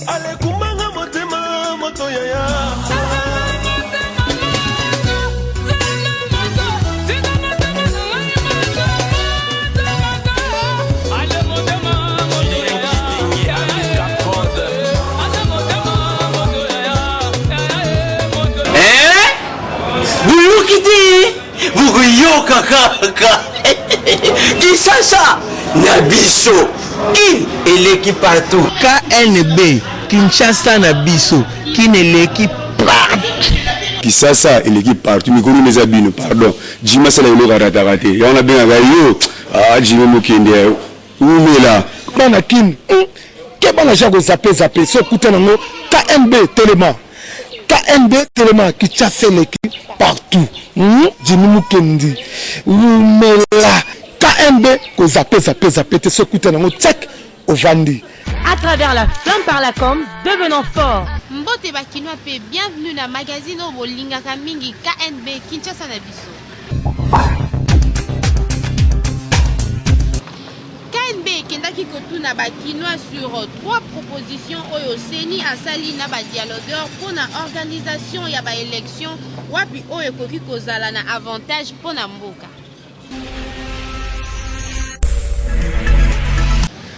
Alekumbanga motema moto yaya. Boyoki te, bokoyoka kaka. Kinshasa na biso, Kin eleki partout. KNB, Kinshasa na biso, Kin eleki partout. Kisasa eleki partout, mikolo eza bino, pardon. Jimmy asala eloko arataka te, yango nabengaka yo. Ah, Jimmy Mokende, umela. Bana Kin, keba na ja kozape zape so okuta nango. KNB telema, KNB telema, Kinshasa eleki partout. Jimmy Mukendi umela. KNB kozape zape zape te, so okuta nango check ovandi. À travers la flamme par la com, devenons forts. Mbote bakinois pe bienvenue na magazine oyo bolingaka mingi, KNB Kinshasa na biso. KNB ekendaki kotuna bakinois sur trois propositions oyo CENI asali na badialogueur mpona organisation ya baélection, wapi oyo ekoki kozala na avantage mpona mboka.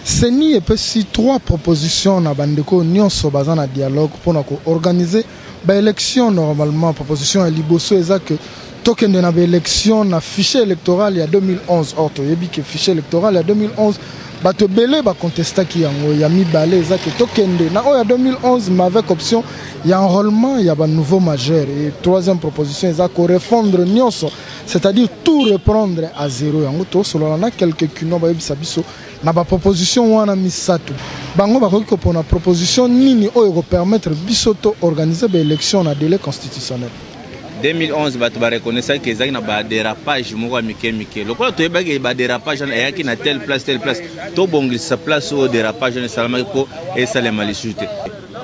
CENI epesi trois propositions na bandeko nyonso baza na dialogue mpona koorganiser baélection normalement. Proposition ya liboso eza ke tokende na baélection na fichier électoral ya 2011. Or toyebi ke fichier électoral ya 2011, bato ebele bacontestaki yango. Ya mibale eza ke tokende na oyo ya 2011, mais avec option ya enrôlement ya banouveau majeur. Et troisième proposition eza korefondre nyonso, c'est-à-dire tout reprendre à zéro. Yango tosolola na quelques kino bayebisa biso na baproposition wana misato, bango bakoki kopona proposition nini oyo ekopermettre biso to organiser baélection na délai constitutionnel. 2011, bato bareconnaissaki ezalaki na badérapage moko ya mike mike. Lokola toyebaki badérapage wana eyaki na telle place, telle place, tobongisa place oyo dérapage wana esalamaki mpo esalema lisusu te.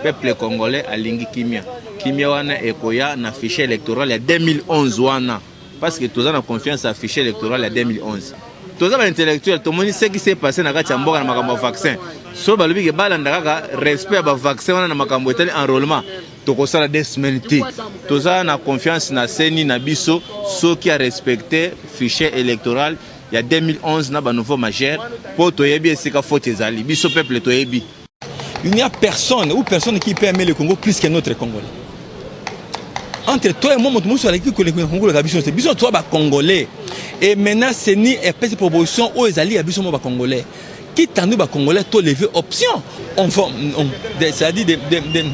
Peuple congolais alingi kimia. Kimia wana ekoya na fichier électoral ya 2011 wana, parce que toza na confiance ya fichier électoral ya 2011. Toza baintellectuel, tomoni ce qui s'est passé na kati ya mboka na makambo ya vaccin. So balobi ke balanda kaka respect ya bavaccin wana na makambo etali enrôlement, tokosala 2 semaines te. Toza na confiance na CENI na biso soki arespecte fichier électoral ya 2011 na banouveau majeur, mpo toyebi esika faute ezali. Biso peuple toyebi. Il n'y a personne ou personne qui peut aimer le Congo plus que notre Congolais. Entre toi et moi, moto mosusu aleki koleka Congo koleka biso te. Biso toza bacongolais. Et maintenant, CENI epesi proposition oyo ezali ya biso mo bacongolais. Quitte nous bacongolais tolever option. On va, c'est-à-dire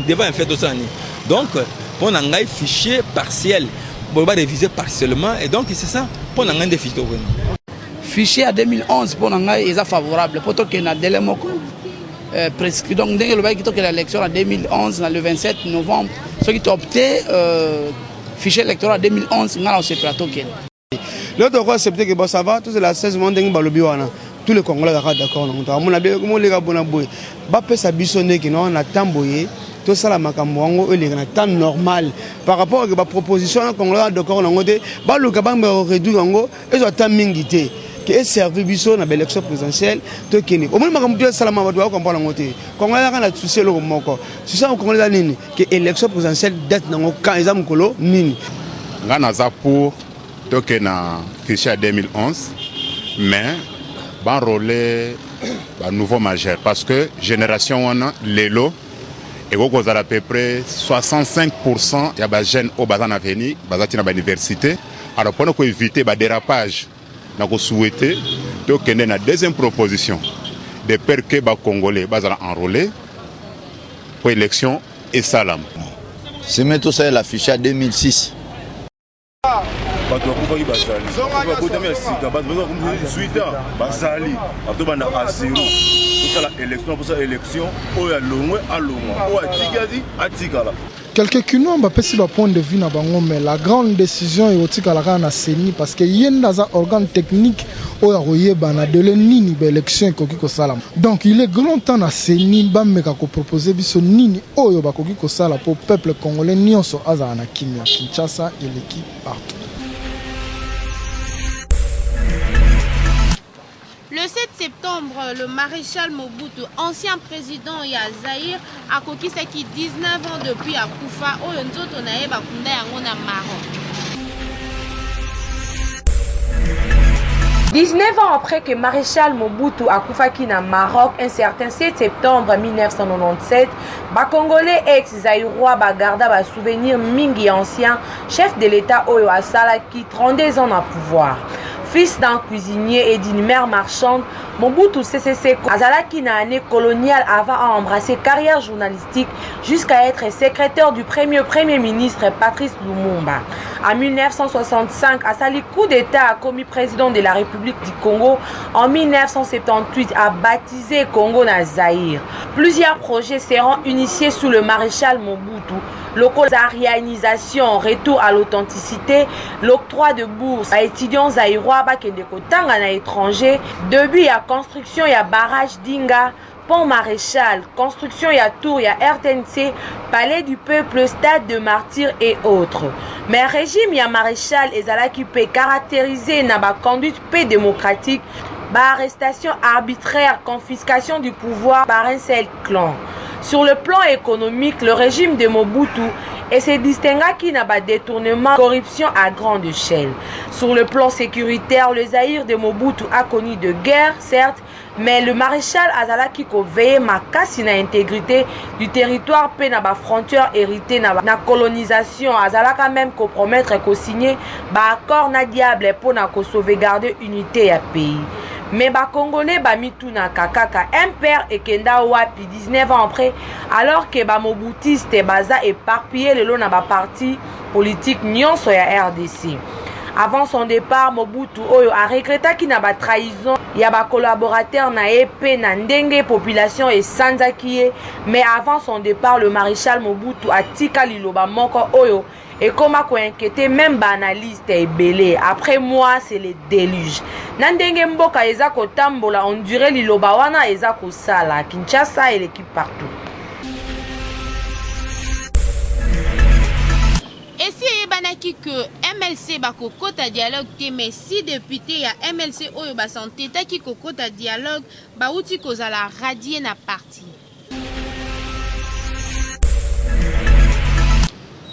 devant un fait tosala nini? Donc, mpo na ngai, fichier partiel, boye baréviser partiellement, et donc c'est ça mpo na ngai nde fichier tokokende. Fichier ya 2011, mpo na ngai, eza favorable mpo tokende na délai moko prescrit. Donc ndenge elobaki, tokende élection na 2011 na le 27 novembre. Soki toopte fichier électoral ya 2011, ngai na osepela tokende. Lelo toko accepte ke bon, ça va, tozela 16 mois ndenge balobi wana. Tous les Congolais kaka d'accord nango. Tokamona moleka bona boye, bapesa biso ndenge no na temps boye, tosala makambo yango oyo eleka na temps normal. Par rapport ke baproposition wana, Congolais d'accord nango te, baluka bamba réduire yango, ezwa temps mingi te, ke eservi biso na baélection présidentielle. Tokende, omoni makambo to esalama, bato bakocomprendre yango te. Congolais kaka na souci eloko moko. Souci yango Congolais eza nini? Ke élection présidentielle, date nango quand, eza mokolo nini? Nga naza pour toke na fichier ya 2011, mais baenrôle banouveau majeur, parce que génération wana lelo ekoki kozala à peu près 65 ya bajeune oyo baza na avenir, baza ntina bauniversité. Alors, mpona koéviter badérapage, na kosouhaite tokende na deuxième proposition, de peur ke bacongolais bazala enrôlé po élection esalama. Seme tosalela fichier ya 2006. Bato bakufaki bazali, babotami ya sika, bato baza 18 ans bazali. Bato banda à zéro, tosala élection, tosala élection. Oyo alongwe alongwa, oyo atikali atikala. Quelques kinois bapesi bapoint de vue na bango, mais la grande décision ekotikala kaka na CENI, parce que ye nde aza organe technique oyo akoyeba na délai nini baélection ekoki kosalama. Donc il est grand temps na CENI bameka kopropose biso nini oyo bakoki kosala mpo peuple congolais nyonso azala na kimia. Kinshasa eleki partout. Le 7 septembre. septembre, le maréchal Mobutu, ancien président ya Zaïre, akokisaki 19 ans depuis akufa oyo nzoto na ye bakunda yango na Maroc. 19 ans après que Maréchal Mobutu akufaki na Maroc un certain 7 septembre 1997, ba Congolais ex-Zaïrois bagarda ba souvenirs mingi ya ancien chef de l'État oyo asalaki 32 ans na pouvoir. Fils d'un cuisinier et d'une mère marchande, Mobutu Sese Seko azalaki na année coloniale avant à embrasser carrière journalistique jusqu'à être secrétaire du premier Premier ministre Patrice Lumumba. En 1965, asali coup d'État akomi président de la République du Congo. En 1978, a baptisé Congo na Zaïre. Plusieurs projets seront initiés sous le maréchal Mobutu. Localisation, retour à l'authenticité, l'octroi de bourses à étudiants zaïrois bakende kotanga na étranger, début ya construction ya barrage d'Inga, pont Maréchal, construction ya tour ya RTNC, palais du peuple, stade de martyrs et autres. Mais régime ya Maréchal ezalaki pe caractérisé na ba conduite pe démocratique, ba arrestation arbitraire, confiscation du pouvoir par un seul clan. Sur le plan économique, le régime de Mobutu et se distinguaki na ba détournement, corruption à grande échelle. Sur le plan sécuritaire, le Zaïre de Mobutu a connu de guerres, certes, mais le maréchal azalaki koveiller makasi na intégrité du territoire mpe na ba frontières héritées na, na colonisation. Azalaka même kopromettre kosigner ba accord na diable mpo na kosauvegarder unité ya pays. Mais ba Congolais bamitunaka kaka MPR ekenda wapi 19 ans après, alors que ba mobutiste baza éparpillé lelo na ba parti politique nyonso ya RDC. Avant son départ, Mobutu oyo a regrettaki na ba trahison ya ba collaborateurs na ye pe na ndenge population esanzaki ye. Mais avant son départ, le maréchal Mobutu atika liloba moko oyo ekoma ko inquiéter même ba analyste ebele. Après moi, c'est le déluge. Na ndenge mboka eza kotambola, on dirait liloba wana eza kosala. Kinshasa eleki partout. Esi eyebanaki que MLC bakokota dialogue te, mais 6 deputes ya MLC oyo ba s'entetaki kokota dialogue bawuti kozala radier na parti.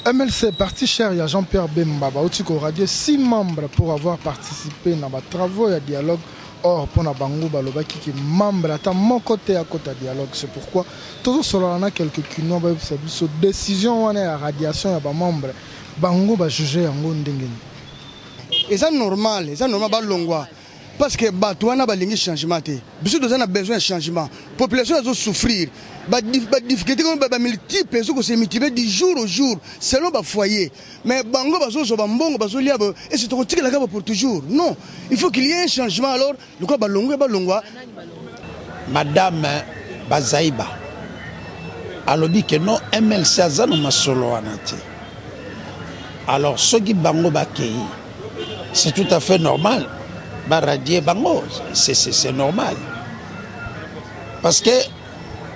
MLC, parti cher ya Jean-Pierre Bemba, bauti ko radier 6 membres pour avoir participé na ba travaux ya dialogue. Or pona bango balobaki ke membre ata moko te akota dialogue. C'est pourquoi tozosolola na quelques kinois bayebisa biso décision wana ya radiation ya ba membre, bango ba juger yango ndenge nini. Eza normal, eza normal balongwa parce que bato wana balingi changement te. Biso toza na besoin ya changement. Population azo souffrir, ba difficulté comme ba multiple ezo ko se multiplier du jour au jour selon ba foyer. Mais bango bazozwa ba mbongo bazolia ba, est ce tokotikela kaka pour toujours? Non, il faut qu'il y ait un changement. Alors lokola balongwe balongwa. Madame Bazaiba alobi ke non, MLC aza na masolo wana te. Alors soki bango bakei, c'est tout à fait normal ba radier bango, c'est normal parce que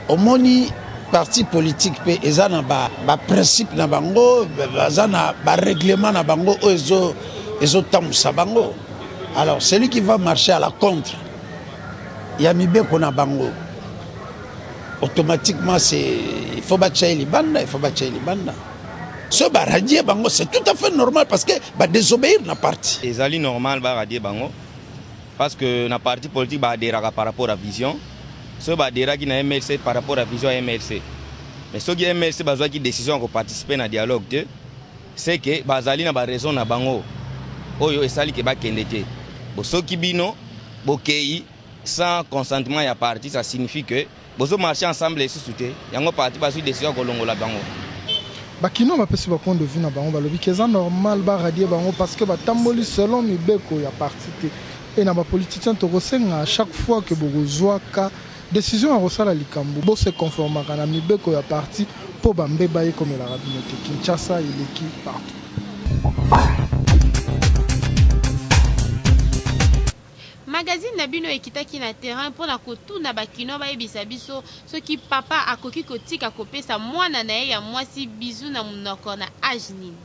omoni parti politique pe eza na ba principe na bango, baza na ba règlement na bango oyo ezotambusa bango. Alors celui qui va marcher à la contre ya mibeko na bango, automatiquement c'est il faut batia ye libanda, il faut batia ye libanda. So ba radier bango, c'est tout à fait normal parce que ba désobéir na parti. Ezali normal ba radier bango parce que na parti politique ba adhéraka par rapport à vision. So ba adhéraki na MLC par rapport à vision ya MLC. Mais soki MLC bazwaki décision ya ko participer na dialogue te, c'est que bazali na ba raison na bango oyo esali ke bakende te. Bo soki bino bokei sans consentement ya parti, ça signifie que bozo marcher ensemble lisusu te. Yango parti bazwi décision ya kolongola bango. Bakino bapesi ba point de vue na bango, balobi ke eza normal ba radier bango parce que batamboli selon mibeko ya parti te. Et na ba politiciens tokosenga à chaque fois que bokozwaka décision ya kosala likambo, bo se conformaka na mibeko ya parti po bambeba ekomelaka bino te. Kinshasa eleki partout. Magazine na bino ekitaki na terrain pona kotuna ba kinois bayebisa biso soki papa akoki kotika kopesa mwana na ye ya mwasi bisou na munoko na age nini.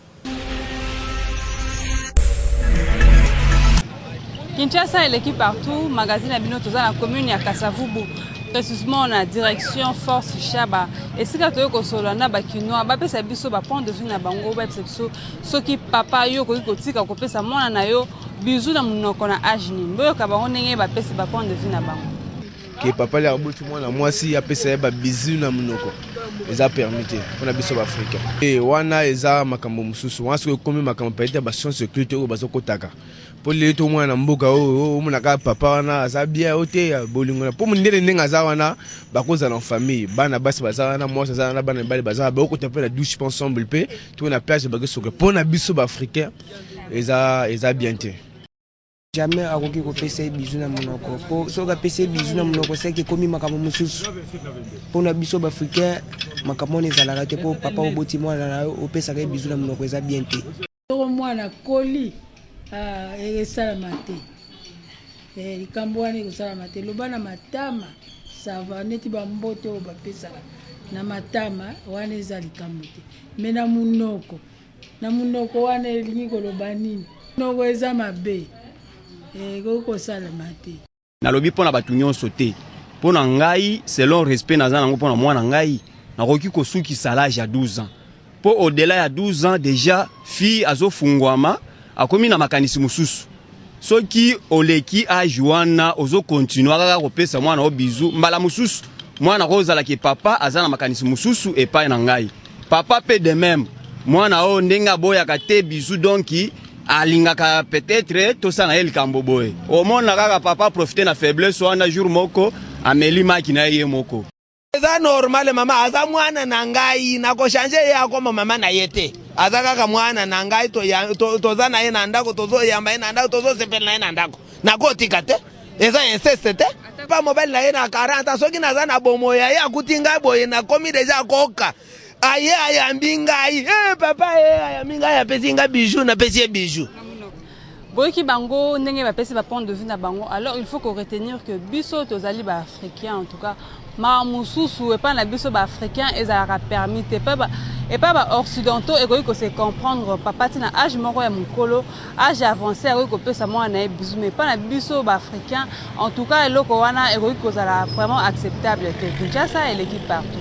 Kinshasa eleki partout, magazine na bino toza na commune ya Kasavubu, précisément na direction Force Shaba. Esika toyei kosolola na ba Kinois, bapesa biso ba point de vue na bango, bayebisa biso soki papa yo okoki kotika kopesa mwana na yo bisou na monoko na age nini. Boyoka bango ndenge bapesi ba point de vue na bango. Ke papa lere aboti mwana mwasi apesa ye ba bisous na monoko eza permis te mpona biso ba africain. E wana eza makambo mosusu wana soki ekomi makambo peut-être ba science occulte oyo bazokotaka mpo lelo tomona na mboka oyo omona kaka papa wana aza bien oyo te bolingo na mpo mondele ndenge aza wana bakozala en famille bana basi baza wana mwasi aza wana bana mibali baza wana bakokota mpe na douche mpe ensemble mpe to na plage bakesoka mpo na biso ba africain eza eza bien te. Jamais akoki kopesa ye bisou na monoko po soki apesi ye bisou na monoko seke ekomi makambo mosusu mpo na biso baafricain makambo wana ezalaka te mpo papa oboti mwana na yo opesaka ye bisou na monoko eza bien te. Soko mwana akoli ah, esalama te eh, likambo wana ekosalama te. Loba na matama sava neti bambote oyo bapesaka na matama wana eza likambo te, me na monoko Na munoko wana elingi koloba nini? Munoko eza mabe ekoki kosalema te. Nalobi mpo na bato nyonso te. Mpo na ngai, selon respect naza nango mpo na mwana ngai, nakoki kosukisa l'age ya 12 ans. Mpo au delà ya 12 ans dejà fille azofungwama, akomi na makanisi mosusu. Soki oleki age wana ozo continuer kaka kopesa mwana yo bisou, mbala mosusu mwana akozala ke papa aza na makanisi mosusu epai na ngai. Papa pe de meme, mwana oyo ndenge aboyaka te bisou donc alingaka peut-être tosala na ye likambo boye. Omona kaka papa profiter na faiblesse wana jour moko ameli maki na ye ye moko. Eza normal mama aza mwana na ngai nako changer ye akoma mama na ye te aza kaka mwana na ngai toza na ye na ndako tozoyamba ye na ndako tozosepela na ye na ndako nakotika te eza inceste te pa mobali na ye na 40 ans soki naza na bomoi ya ye akuti ngai boye nakomi deja akoka aye ayambi ngai hey, papa ye eh, ayambi ngai apesi ngai bijou napesi ye bijou boyoki bango ndenge bapesi ba point de vue na bango alors il faut ko retenir que biso tozali ba africain en tout cas makambo mosusu epai na biso ba africain ezalaka permis te epai ba occidentaux ekoki ko se comprendre papa ti na age moko ya mokolo age avancé akoki kopesa mwana na ye bisou mais epai na biso ba africain en tout cas eloko wana ekoki kozala vraiment acceptable te Kinshasa eleki partout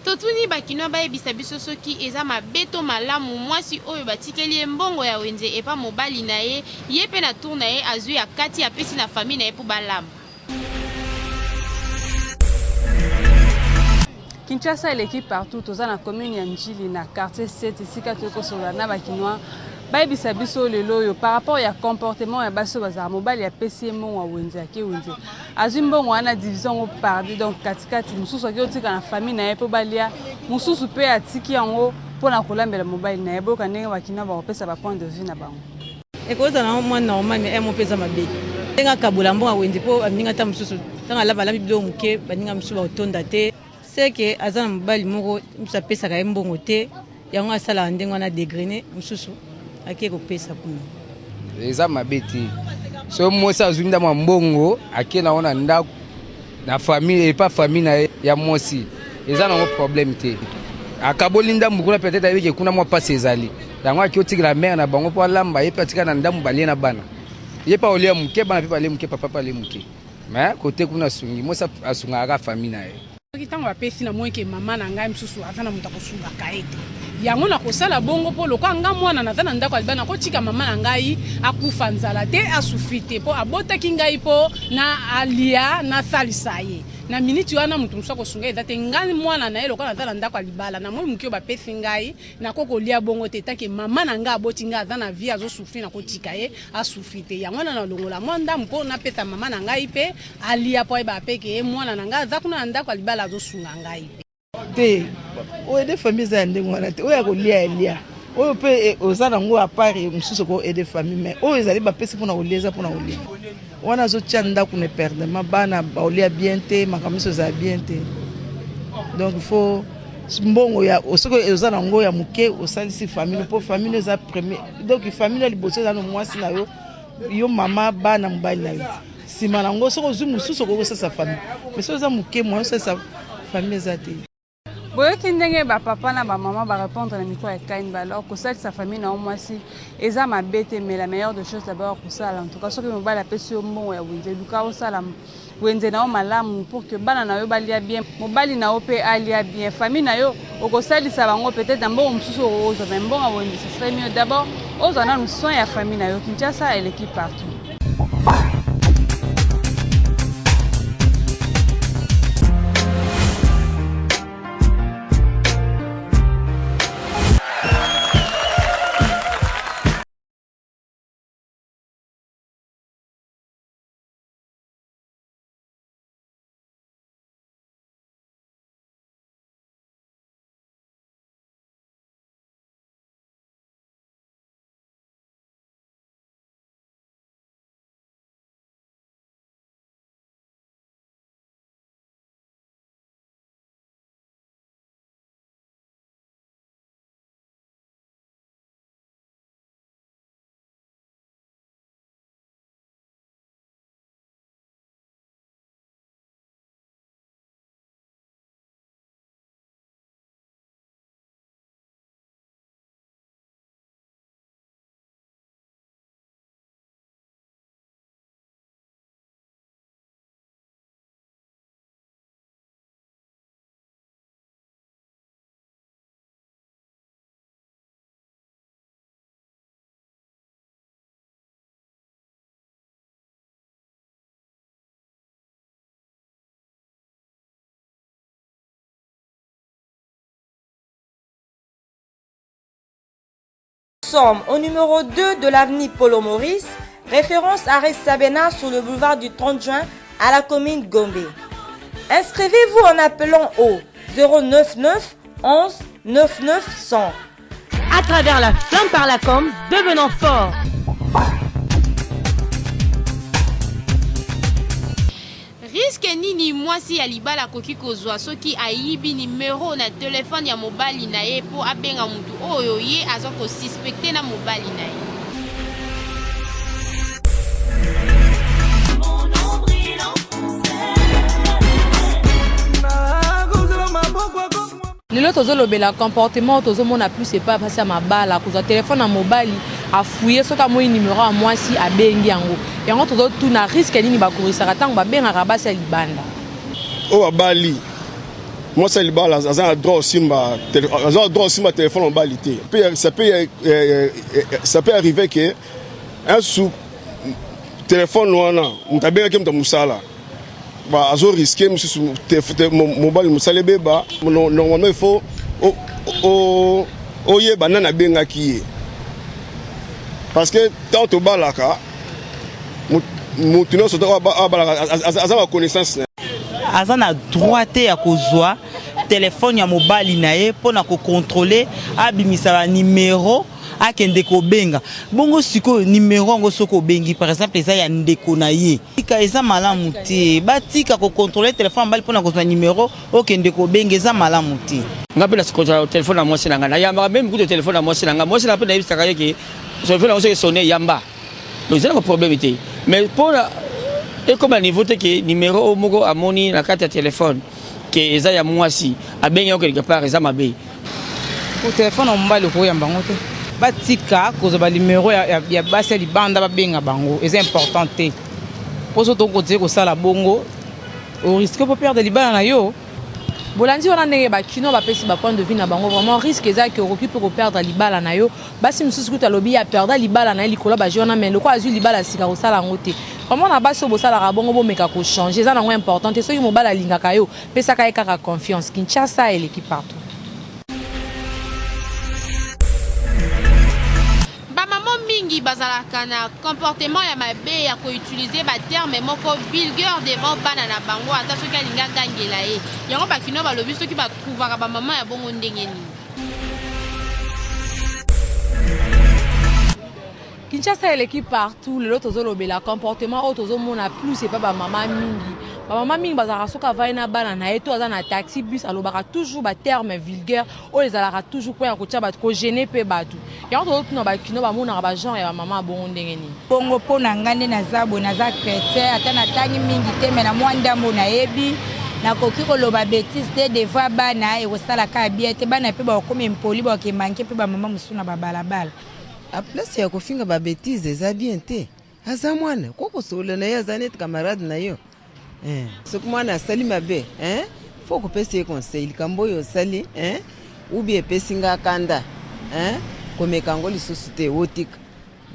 Totuni ba kinois bayebisa biso soki eza mabe to malamu mwasi oyo batikeli ye mbongo ya wenze epa mobali na ye, ye pe na tour na ye azui akati apesi na famille na ye po balamba. Kinshasa eleki partout, toza na commune ya Ndjili na quartier 7 esika toyei kosolola na ba kinois bayebisa biso lelo oyo par rapport ya comportement ya basi oyo bazalaka mobali apesi ye mbongo ya wenze ake wenze azwi mbongo wana division yango par deux donc katikati mosusu ake otika na famille na ye mpo balia mosusu mpe atiki yango mpo na kolambela mobali na ye boyoka ndenge bakinois bakopesa ba point de vue na bango ekozala nango mwa normal mais mo mpe eza mabe ndenge akabola mbongo ya wenze mpo baninga ata mosusu ntango alaba alambi biloko moke baninga mosusu bakotonda te seke aza na mobali moko mosusu apesaka ye mbongo te yango asalaka ndenge wana degrene mosusu ake kopesa kuna eza mabe te soki mwasi azwi ndambo ya mbongo ake nango na ndako na famille epa famille na ye ya mwasi eza nango problème te akaboli ndambo kuna peut-être ayebi ke kuna mwa mpasi ezali yango ake otikela mare na bango mpo alamba ye mpe atikala na ndambo balie na bana ye mpe aolia moke bana mpe balie moke papa mpe alie moke mais kote kuna asungi mwasi asungaka kaka famille na ye Soki ntango bapesi na moi ke mama na ngai mosusu aza na moto akosungaka ye te, yango nakosala bongo mpo lokola ngai mwana naza na ndako ya libala, nakotika mama na ngai akufa nzala te, asufri te mpo abotaki ngai mpo na alia, nasalisa ye. Na miniti wana moto mosusu akosunga ye eza te. Ngai mwana na ye lokola naza na ndako ya libala, na moi moke oyo bapesi ngai, nakoki kolia bongo te tant que mama na ngai aboti ngai aza na vie azo souffrir, nakotika ye a souffrir te. Yango wana nalongola mwa ndambo mpo napesa mama na ngai mpe alia mpo ayebaka mpe ke mwana na ngai aza kuna na ndako ya libala azosunga ngai mpe. Te oyo aide famille eza ya ndenge wana te oyo ya kolia ya lia oyo mpe eh, oza nango apart mosusu oko aide famille mais oyo ezali bapesi mpona kolia eza mpona kolia wana azotia ndako na eperdement bana baolia bien te makambo nyonso ezala bien te donc il faut mbongo ya soki oza nango ya moke osalisi famille mpo famille eza premier donc famille ya liboso eza no mwasi na yo yo mama bana mobali na yo nsima na yango soki ozwi mosusu okoki kosalisa famille mais soki oza moke moyen osalisa famille eza te. Boyoki ndenge ba papa na ba mama ba répondre na micro ya Kain alors kosalisa famille na yo mwasi eza mabe te mais la meilleure des choses d'abord kosala en tout cas soki mobali apesi yo mbongo ya wenze luka osala wenze na yo malamu pour que bana na yo balia bien mobali na yo mpe alia bien famille na yo okosalisa bango peut-être na mbongo mosusu okozwa mais mbongo ya wenze ce serait mieux d'abord ozwa nanu soin ya famille na yo. Kinshasa eleki partout. Sommes au numéro 2 de l'avenue Polo Maurice, référence à Sabena sur le boulevard du 30 juin à la commune Gombe. Inscrivez-vous en appelant au 099 11 99 100. À travers la flamme par la com, devenant fort. Risque nini mwasi ya libala akoki kozwa soki ayibi numero na telephone ya mobali na ye po abenga mutu oyo ye aza ko suspecter na mobali na ye? Lelo tozolobela comportement oyo tozomona plus epai ya basi ya mabala, kozwa telefone ya mobali afouye soki amoni numero ya mwasi abengi yango. Yango tozotuna risque nini bakurisaka ntango babengaka basi ya libanda. Oyo abali mwasi ya libala aza na droit osimba aza na droit osimba telefone mobali te. Ça peut ça peut arriver que un sous telefone wana moto abengaki moto ya mosala ba azo risquer mosusu mobali mosala ebeba. Normalement il faut oyeba nani abengaki ye parce que tant tobalaka motu nyonso abalaka aza na connaissance na aza na droit te ya kozwa telefone ya mobali na ye mpo na kocontrole abimisa banimero akende kobenga bongo. Sikoyo nimero yango soki obengi par exemple eza ya ndeko na ye, tika, eza malamu te. Batika kocontrole telefone ya mobali mpona kozwa nimero okende kobenga, eza malamu te. Nga mpe nakozwa telefone ya mwasi na ngai, nayambaka meme kutu telefone ya mwasi na ngai. Mwasi na ngai mpe nayebisaka ye ke telefone yango soki esone, yamba. Donc eza na problème te, mais mpona ekoma niveau te ke nimero oyo moko amoni na kati ya telefone ke eza ya mwasi, abengi yango quelque part, eza mabe. Po telefone ya mobali okoyamba yango te. Batika kozwa banimero ya, ya, ya basi ya libanda babenga bango, eza important te. Po soki tokokontinue kosala bongo, oriske po perdre libala na yo. Bolandi wana ndenge ba kinois bapesi ba point de vue na bango, vraiment risque eza ke okoki mpe koperdre libala na yo. Basi mosusu kutu alobi ye aperda libala na ye likolo ya ba jeux wana, mais lokola azwi libala ya sika kosala yango te. Vraiment na basi oyo bosalaka bongo, bomeka kochanger, eza nango important te. Soki mobali alingaka yo, pesaka ye kaka confiance. Kinshasa eleki partout. Ba maman mingi bazalaka na comportement ya mabe ya ko utiliser ba termes moko vulgaire devant bana na bango ata soki alingi agangela ye. Yango ba kinois balobi soki ba trouvaka ba maman ya bongo ndenge nini? Kinshasa eleki partout. Lelo tozolobela comportement oyo tozomona plus epa ba mama mingi. Ba mama mingi bazalaka soki avandi na bana na ye to aza na taxi bus, alobaka toujours ba termes vulgaire oyo ezalaka toujours mpo ya kotia bato, kogene mpe bato. Yango tozotuna bakino bamonaka ba genre ya ba mama bongo ndenge nini. Bongo mpo na ngai nde naza boye, naza chrétien, ata natangi mingi te, me na mwa ndambo nayebi. Nakoki koloba betise te devant bana, ekosala kaka bien te. Bana pe bakokoma impoli, bakoke manquer pe ba mama mosusu na ba balabala. A place ya kofinga ba betise eza bien te. Aza mwana, okoki kosolola na ye aza neti camarade na yo. Eh, soki mwana asali mabe eh, faut kopesa ye conseil likambo oyo osali eh, ou bien epesi nga kanda eh, komeka yango lisusu te otika.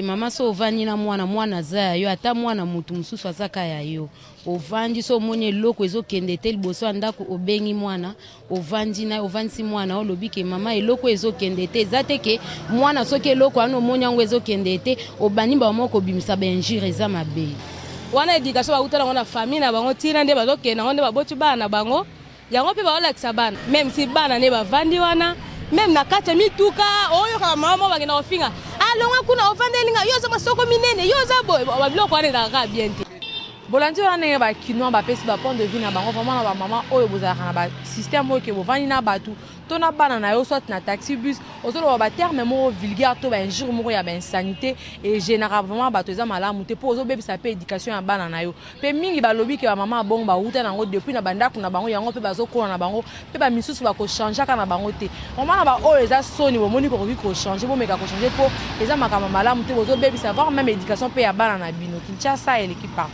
Mama so ovandi na mwana, mwana aza ya yo, ata mwana mutu mosusu aza ka ya yo. Ovandi so omoni eloko ezokende te liboso ya ndako, obengi mwana, ovandi na ovandisi mwana, olobi ke mama eloko ezokende te. Eza te ke mwana soki eloko wana omoni yango ezokende te, obandi mbala moko kobimisa ba injure, eza mabe. Wana education bawuta nango na famille na bango tina nde bazokende nango nde baboti bana na bango yango pe baolakisa bana meme si bana nde bavandi wana meme na kati ya mituka oyoka ba mama moko bakenda kofinga alongwa kuna ovandeli nga yo oza masoko minene yo oza boye ba biloko wana ezalaka kaka bien te. Bolandi wana ndenge ba kinois bapesi ba point de vue na bango vraiment na ba mama oyo bozalaka na ba système oyo ke bovandi na batu to na bana na yo soit na taxi bus ozoloba ba terme moko vulgaire to ba injure moko ya ba insanité e genaka vraiment bato eza malamu te po ozobebisa pe education ya bana na yo pe mingi balobi ke ba mama ya bongo bawuta na yango depuis na bandako na bango yango pe bazokola na bango pe ba misusu bako changeaka na bango te vraiment na ba oyo eza soni bomoni kokoki ko changer bomeka ko changer po eza makambo ya malamu te bozobebisa voir meme education pe ya bana na bino Kinshasa eleki partout.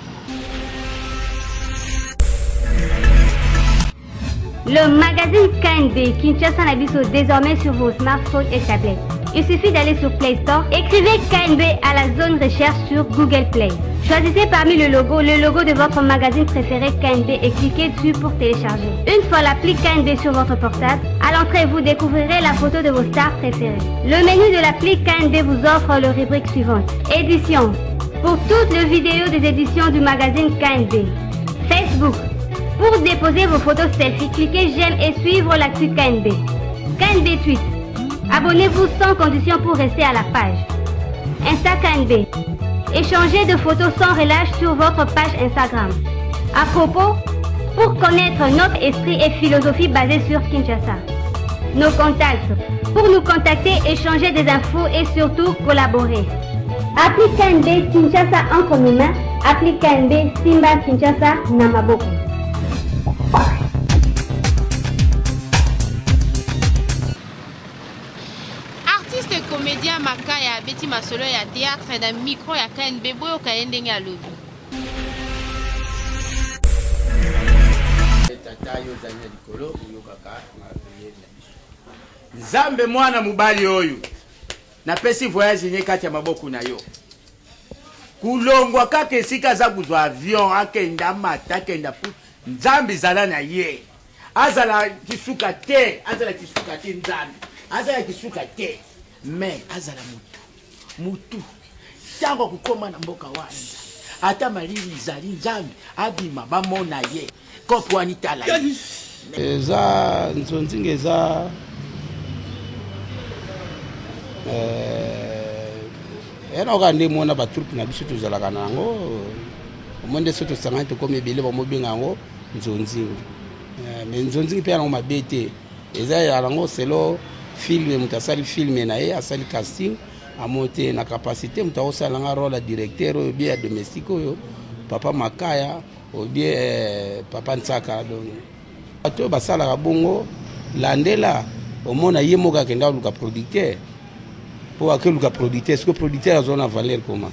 Le magazine KNB Kinshasa na biso désormais sur vos smartphones et tablettes. Il suffit d'aller sur Play Store, écrivez KNB à la zone recherche sur Google Play. Choisissez parmi le logo, le logo de votre magazine préféré KNB et cliquez dessus pour télécharger. Une fois l'appli KNB sur votre portable, à l'entrée, vous découvrirez la photo de vos stars préférées. Le menu de l'appli KNB vous offre le rubrique suivante. Édition. Pour toutes les vidéos des éditions du magazine KNB. Facebook. Pour déposer vos photos selfie, cliquez j'aime et suivre l'actu KNB. KNB Tweet. Abonnez-vous sans condition pour rester à la page. Insta KNB. Échangez de photos sans relâche sur votre page Instagram. À propos, pour connaître notre esprit et philosophie basée sur Kinshasa. Nos contacts. Pour nous contacter, échanger des infos et surtout collaborer. Appli KNB Kinshasa entre nos mains. Appli KNB Simba Kinshasa Namaboko. Artiste comédien Makaya abeti masolo ya théâtre na micro ya KNB boyoka ye ndenge alobi. Tata yo ozali na likolo oyokaka mabeleli na biso. Nzambe mwana mobali oyo napesi voyage nye kati ya maboko na yo kulongwa kaka esika aza kozwa avion akenda amata akenda pu nzambe zala na ye azala kisuka te azala kisuka te nzambe azala kisuka te mais azala mutu mutu ntango akokoma na mboka wana ata malili ezali nzambe abima bamona ye kope wana itala ye eza nzonzinga eza eh, ena nde mona batroupe na biso tozalaka na yango omoi nde so tosangani tokomi ebele bamobenga yango nzonzingi eh, mais nzonzingi mpe yango mabe te eza ya yango selo filme moto asali filme na ye asali casting amoni te na capacité moto akosala nga role ya directeur oyo bie ya domestique oyo papa makaya obie eh, papa nsaka donc bato oyo basalaka bongo landela omona ye moko akenda koluka producteur mpo akeluka producteur sikoyo producteur azwa na valeur koma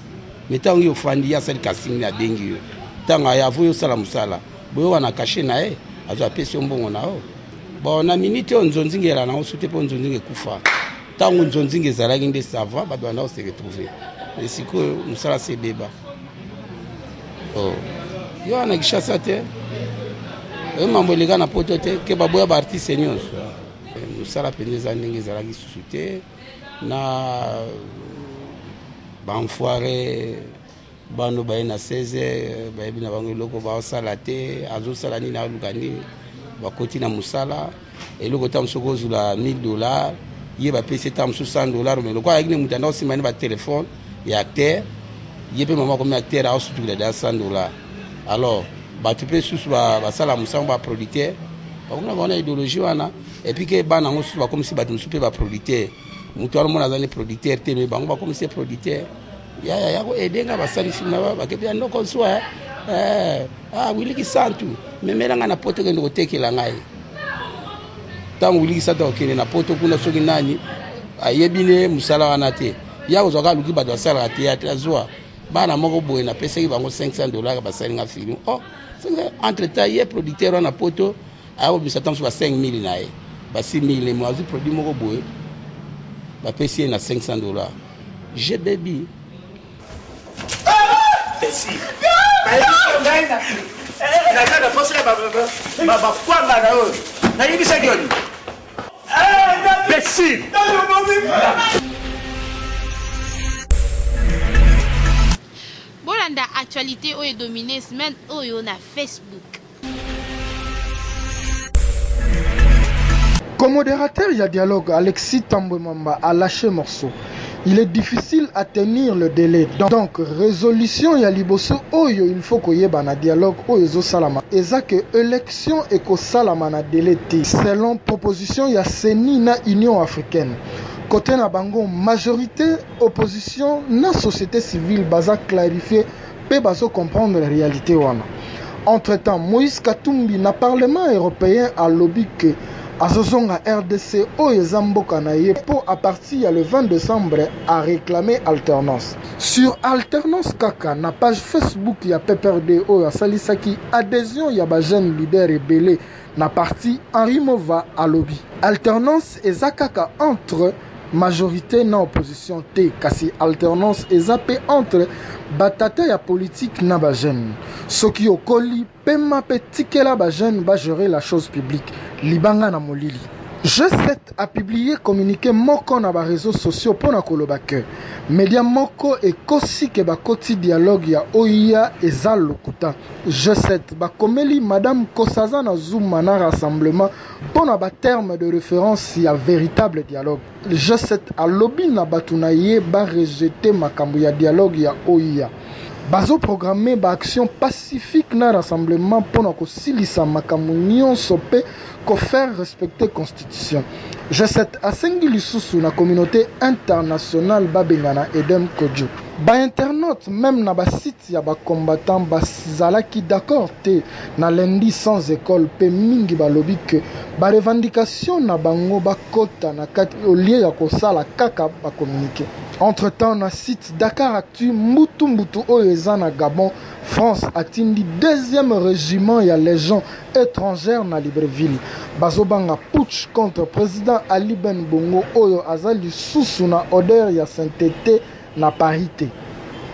me ntango yo ofandi ye asali casting ne abengi yo ntango aya avo yo osala mosala boyoka na kashe na ye azwa apesi yo mbongo na yo bon na minute oyo nzonzinga elala nango su te mpo nzonzinga ekufa ntango nzonzinga ezalaki nde sava bato banda kose retrouve me sikoyo mosala se ebeba oh. yo wana kinshasa te oyo mambo eleka na poto te ke baboya baartiste nyonso eh, mosala mpenza eza ndenge ezalaki susu te na banfoire bano baye na 16 heures bayebi na bango eloko baosala te azosala nini aluka nini bakoti na mosala eloko ntango mosusu okozula 1000 dollars ye bapesi ntango mosusu 100 dollars mais lokola ayaki ne moto anda osimba ne batelefone ya acteur ye mpe mama akomi acteur aosutukila deja 100 dollars alors bato mpe susu basala mosala baproducteur bakomi na bango na idéologie wana epuis ke bana yango susu bakomisi bato mosusu mpe baproducteur moto wana omona aza ne producteur te mais bango bakomisi ye producteur yaya yako aide nga basali film na bakebi ya ndoko nswa eh, ah wili kisantu Memela ngai na poto, kende kotekela ngai. Ntango wilikisa ta kokende na poto kuna, soki nani ayebi ne mosala wana te, ya kozwaka aluki bato basalaka théâtre, azwa bana moko boye, napesaki bango 500 dollars, basali nga film. Oh, entre temps ye producteur wana poto ayakobimisa ntango mosusu ba 5000 na ye, ba 6000, mo azwi produit moko boye, bapesi ye na 500 dollars. Gbebi. Ngai naza na posa ya bakwanga na oyo nayebisaki yo nini? Besir. Bolanda actualité oyo edomine semaine oyo na Facebook. Comme modérateur ya dialogue, Alexis Tambwe Mwamba a lâché morceau. Il est difficile à tenir le délai. Donc, résolution ya liboso oyo il faut koyeba na dialogue oyo ezosalama eza que élection ekosalama na délai te selon proposition ya CENI na Union africaine. Côté na bango, majorité, opposition na société civile baza clarifier mpe bazo comprendre réalité wana. Entre-temps, Moïse Katumbi na Parlement européen alobi que azozonga RDC oyo eza mboka na ye mpo à partir ya le 20 décembre a réclamé alternance. Sur alternance kaka, na page Facebook ya PPRD oyo asalisaki adhésion ya bajeune leader ebele na parti, Henri Mova alobi alternance eza kaka entre majorité na opposition te, kasi alternance eza mpe entre batata ya politique na bajeune. Soki okoli pema mpe tikela bajeune bagérer la chose publique, libanga na molili. G7 a publié communiqué moko na baréseaux sociaux mpo na koloba ke media moko ekosi ke bakoti dialogue ya OUA, eza lokuta. G7 bakomeli Madame Nkosazana Zuma na Rassemblement mpo na baterme de référence ya véritable dialogue. G7 alobi na bato na ye barejeter makambo ya dialogue ya OUA, bazoprogrammer baaction pacifique na rassemblement mpo na kosilisa makambo nyonso mpe kofaire respecter constitution. G7 asengi lisusu na communauté internationale babengana Edem Kodjo. Bainternaute, même na basite ya bacombattant, bazalaki d'accord te na lundi sans école, mpe mingi balobi ke barevendication na bango bakota na kati au lieu ya kosala kaka bacommuniqué. Entre-temps, na site Dakar Actu, mbutu mbutu oyo eza na Gabon, France atindi deuxième régiment ya légion étrangère na Libreville. Bazobanga putsch contre président Ali Ben Bongo oyo aza lisusu na odeur ya sainteté na Paris te.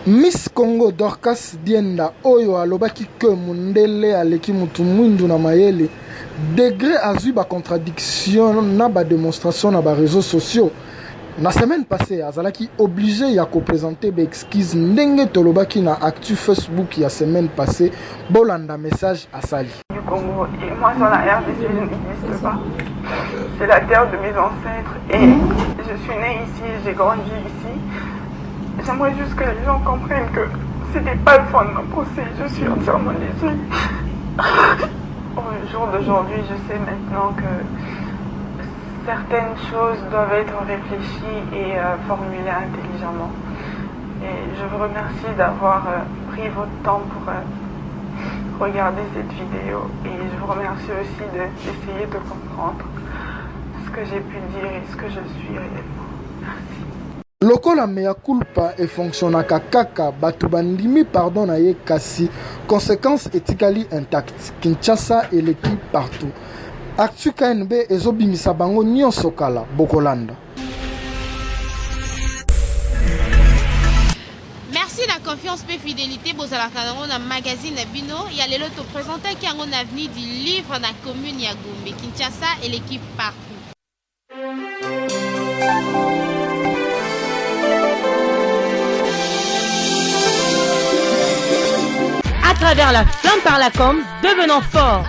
Miss Congo Dorcas Dienda oyo alobaki ke mondele aleki mutu mwindu na mayele, degré azwi bacontradiction na badémonstration na baréseaux sociaux na semaine passée, azalaki obligé ya koprésenter baexcuse ndenge tolobaki na actu Facebook ya semaine passée. Bolanda message asali. Du Congo et moi, sans la RDC, je n'existe pas. C'est la terre de mes ancêtres et je suis née ici, j'ai grandi ici. J'aimerais juste que les gens comprennent que c'était pas le fond de mon procès. Je suis entièrement désolée. Au jour d'aujourd'hui, je sais maintenant que certaines choses doivent être réfléchies et formulées intelligemment. Et je vous remercie d'avoir pris votre temps pour regarder cette vidéo. Et je vous remercie aussi d'essayer de comprendre ce que j'ai pu dire et ce que je suis réellement. Merci. Lokola mea culpa efonctionnaka kaka, bato bandimi pardon na ye, kasi conséquence etikali intact. Kinshasa eleki partout. Actu KNB ezobimisa bango nyonso kala, bokolanda. Merci na confiance mpe fidélité bozalaka nango na magazine na bino ya lelo. Toprésentaki yango na avenue du Livre na commune ya Gombe. Kinshasa eleki partout. À travers la flamme par la com, devenant fort.